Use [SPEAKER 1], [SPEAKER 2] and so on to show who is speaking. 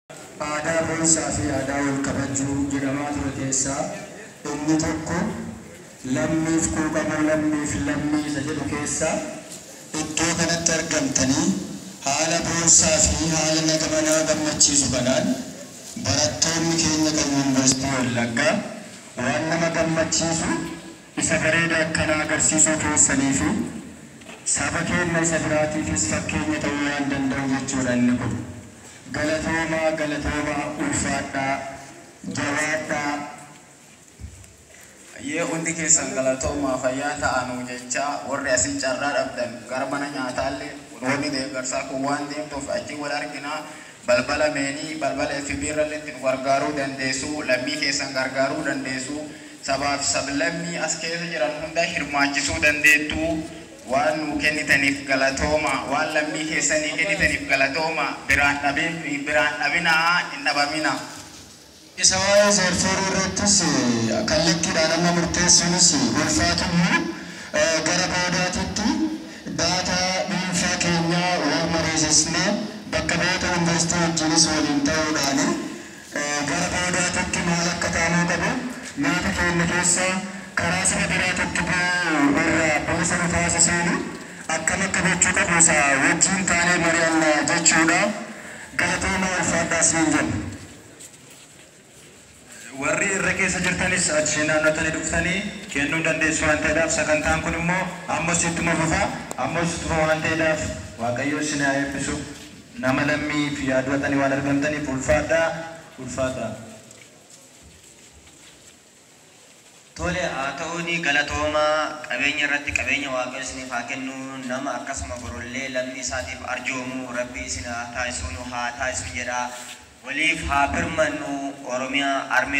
[SPEAKER 1] Aadaa boonsaa fi aadaa wal kabajuu jedhamaa ture keessaa inni tokko lammiif quuqamuu, lammiif lammii isa jedhu keessaa iddoo kanatti argamtanii haala boonsaa fi haala nama gammachiisu kanaan barattoonni keenya kan Yuunivarsiitii Wallaggaa waan nama gammachiisu isa bareeda akkanaa agarsiisuu keessanii fi saba keenya isa biraatiifis fakkeenya ta'uu waan danda'u jechuudha inni kun. Galatoomaa, galatoomaa, ulfaadhaa, jabaadhaa.
[SPEAKER 2] Ayyee, hundi keessan galatoomaa, fayyaa ta'anuu jecha. Warri asin carraa dhabdan gara mana nyaataallee warri deeggarsaa kun waan deemtuuf achi wal arginaa. Balbala meenii, balbala FB irrallee nu gargaaruu dandeessu, lammii keessan gargaaruu dandeessu, sabaaf sablammii as keessa jiran hunda hirmaachisuu dandeettu. Waan nu kennitaniif galatooma, waan lammii keessanii kennitaniif galatooma. Biraan dhabin, biraan dhabinaa, hin dhabamina.
[SPEAKER 1] Isa waa'ee therefore irrattis kallattiidhaan amma murteessuunis ulfaatuyyuu, gara boodaatitti data dhuunfaa keenyaa wal mariisisnee, bakka bu'oota yuunivarsiitii wajjinis waliin ta'uudhaan, gara boodaatitti maal akka ta'amuu qabu, nyaata keenya keessa karaa saba biraatitti bu'uu irraa bilisa nu taasisuun akkam akka gochuu qabu isa wajjin taanee mari'anna jechuudha. Galatooma, ulfaadhaas niin jenna.
[SPEAKER 3] Warri irra keessa jirtanis achi naannotanii dhuftanii kennuu dandeessu waan ta'eedhaaf, sagantaan kun immoo ammas ittuma fufa, ammas ittuma waan ta'eedhaaf, Waaqayyo isin haa eebbisu. Nama lammii fi yaadwatanii waan argamtaniif ulfaadhaa, ulfaadhaa.
[SPEAKER 4] Tole, haa ta'uuni, galatoomaa. Qabeenya irratti qabeenya Waaqayyo isiniif haa kennu. Nama akkasuma borollee lammii isaatiif arjoomu Rabbi isin haa taasisu, nu haa taasisu jedha. Waliif haa birmannu. Oromiyaa armee.